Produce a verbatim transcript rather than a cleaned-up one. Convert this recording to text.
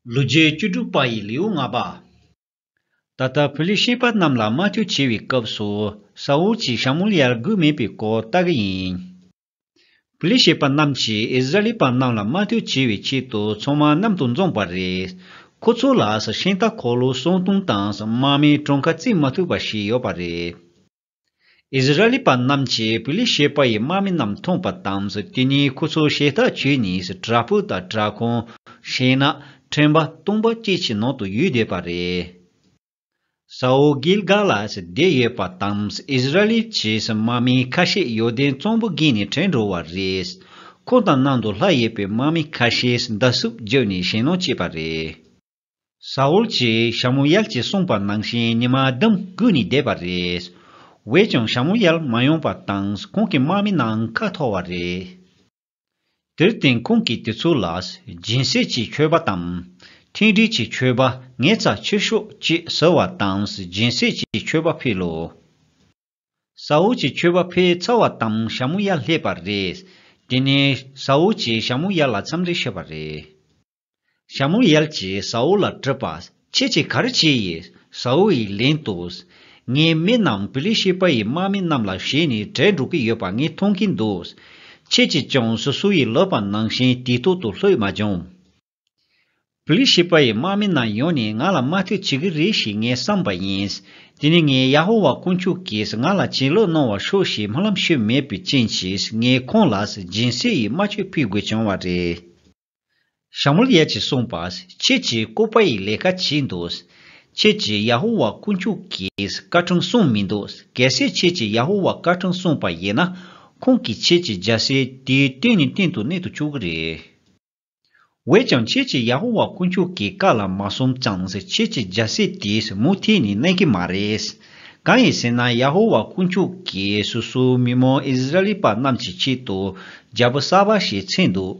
ལོ་རྒྱུས་བཅུ་དྲུག་པ་ཡི་ལེའུ་ལྔ་པ། ད་ལྟ་ཕི་ལི་ཤེ་པ་རྣམས་ལ་དམག་འཁྲུག་བྱེད་པའི་སྐབས་སུ། ས་འུལ་གྱིས་ཤ་མུ་ཡལ་སྒུག་མེད་པའི་སྐོར་ལྟ་གི་ཡིན། ཕི་ལི་ཤེ་པ་རྣམས་ཀྱིས་ཨིསི་ར་ཨེལ་པ་རྣམས་ལ་དམག་འཁྲུག་བྱེད་པའི་ཆེད་དུ་ཚང་མ་མཉམ་དུ་འཛོམས་པ་རེད། ཁོ་ཚོ་ལ་ཤིང་རྟ་འཁོར་ལོ་གསུམ་སྟོང་དང་དམག་མི་གྲངས་ཀ་རྩིས་མ་ཐུབ་པ་ཞིག་ཡོད་པ་རེད། ཨིསི་ར་ཨེལ་པ་རྣམས་ཀྱིས་ཕི་ལི་ཤེ་པ་ཡི་དམག་མི་རྣམས་མཐོང་པ་དང་། དེ་ནས་ཁོ་ཚོ་ཞེད་ཐག་ཆོད་ནས་བྲག་ཕུག་དང་བྲག་ཁུང་། ཤིང་ནགས། ཕྲེང་བ་སྟོང་པ་བཅས་ཀྱི་ནང་དུ་ཡོད་བསྡད་པ་རེད། ས་འུལ་གིལ་ག་ལ་བསྡད་ཡོད་པ་དང་། ཨིསི་ར་ཨེལ་གྱི་དམག་མི་ཁ་ཤས་ཡོར་དན་གཙང་པོ་བརྒལ་ནས་བྲོས་འགྲོ་བ་རེད། ཁོང་དང་མཉམ་དུ་ལྷག་ཡོད་པའི་དམག་མི་ཁ་ཤས་མདའ་སུབ་བརྒྱབ་ནས་ཞེད་སྣང་སྐྱེས་པ་རེད། ས་འུལ་གྱིས་ཤ་མུ་ཡལ་གྱིས་གསུངས་པ་ནང་བཞིན་ཉི་མ་བདུན་སྒུག་ནས་བསྡད་པ་རེད། འོན་ཀྱང་ཤ་མུ་ཡལ་མ་ཡོང་པ་དང་ཁོང་གི་དམག་མི་རྣམས་ཁ་འཐོར་བ་རེད། དེར་བརྟེན་ཁོང་གིས་དེ་ཚོ་ལ་སྦྱིན་སྲེག་གི་མཆོད་པ་དང་། མཐུན་སྒྲིལ་གྱི་མཆོད་པ། ངན་ཚ་ཆོས་ཕྱོགས་ཅེས་ཟེར་བ་དང་སྦྱིན་སྲེག་གི་མཆོད་པ་ཕུལ་ལོ། ས་འུལ་གྱི་མཆོད་པ་ཕུལ་ཚར་བ་དང་ཤ་མུ་ཡལ་སླེབས་པ་རེད། དེ་ནས་ས་འུལ་གྱིས་ཤ་མུ་ཡལ་ལ་འཚམས་འདྲི་ཞུས་པ་རེད། ཤ་མུ་ཡལ་གྱིས་ས་འུལ་ལ་དྲིས་པ། ཁྱེད་ཀྱིས་ག་རེ་བྱས་ཡིན། ས་འུལ་ཡིས་ལན་དུ། ངའི་མི་རྣམས་ཕི་ལི་ཤེ་པ་ཡི་དམག་མི་རྣམས་ལ་ཞེད་ནས་བྲོས་འགྲོ་གི་ཡོད་པ་ངས་མཐོང་གིན་འདུག་ཁྱེད་ཀྱིས་ཀྱང་སོ་སོ་ཡི་ལབ་པ་ནང་བཞིན་དུས་ཐོག་ཏུ་ལྷོད་མ་བྱུང་། ཕི་ལི་ཤེ་པ་ཡི་དམག་མི་རྣམས་ཡོང་ནས་ང་ལ་དམག་འཁྲུག་བྱེད་ཀྱི་རེད་ཞེས་ངས་བསམ་པ་ཡིན། དེ་ནི་ངས་ཡ་ཧོ་ཝཱ་དཀོན་མཆོག་གིས་ང་ལ་བྱིན་རླབས་གནང་བར་ཤོག་ཞེས་སྨོན་ལམ་ཞུས་མེད་པའི་རྐྱེན་གྱིས་ངས་ཁོང་ལ་སྦྱིན་སྲེག་ཡི་དམར་མཆོད་ཕུལ་དགོས་བྱུང་བ་རེད། ཤ་མུ་ཡལ་གྱིས་གསུངས་པ། ཁྱེད་ཀྱིས་ལྐུགས་པ་ཡི་ལས་ཀ་བྱས་འདུག་ཁྱེད་ཀྱིས་ཡ་ཧོ་ཝཱ་དཀོན་མཆོག་གིས་བཀའ་དྲིན་གསུངས་མི་འདུག་གལ་སྲིད་ཁྱེད་ཀྱིས་ཡ་ཧོ་ཝཱ་བཀའ་དྲིན་གསུངས་པ་ཡིན་ན། ཁོང་གིས་ཁྱེད་ཀྱི་རྒྱལ་སྲིད་དེ་གཏན་ནས་གཏན་དུ་གནས་དུ་བཅུག་གི་རེད། འོན་ཀྱང་ཁྱེད་ཀྱིས་ཡ་ཧོ་ཝཱ་དཀོན་མཆོག་གི་བཀའ་ལ་མ་སོང་ཙང་ཁྱེད་ཀྱི་རྒྱལ་སྲིད་དེ་མུ་མཐུད་ནས་གནས་ཀྱི་མ་རེད། གང་ཡིན་ཟེར་ན་ཡ་ཧོ་ཝཱ་དཀོན་མཆོག་གིས་སོ་སོའི་མི་མང་ཨིསི་ར་ཨེལ་པ་རྣམས་ཀྱི་ཆེད་དུ་རྒྱལ་པོ་གསར་པ་ཞིག་མཚོན་འདུག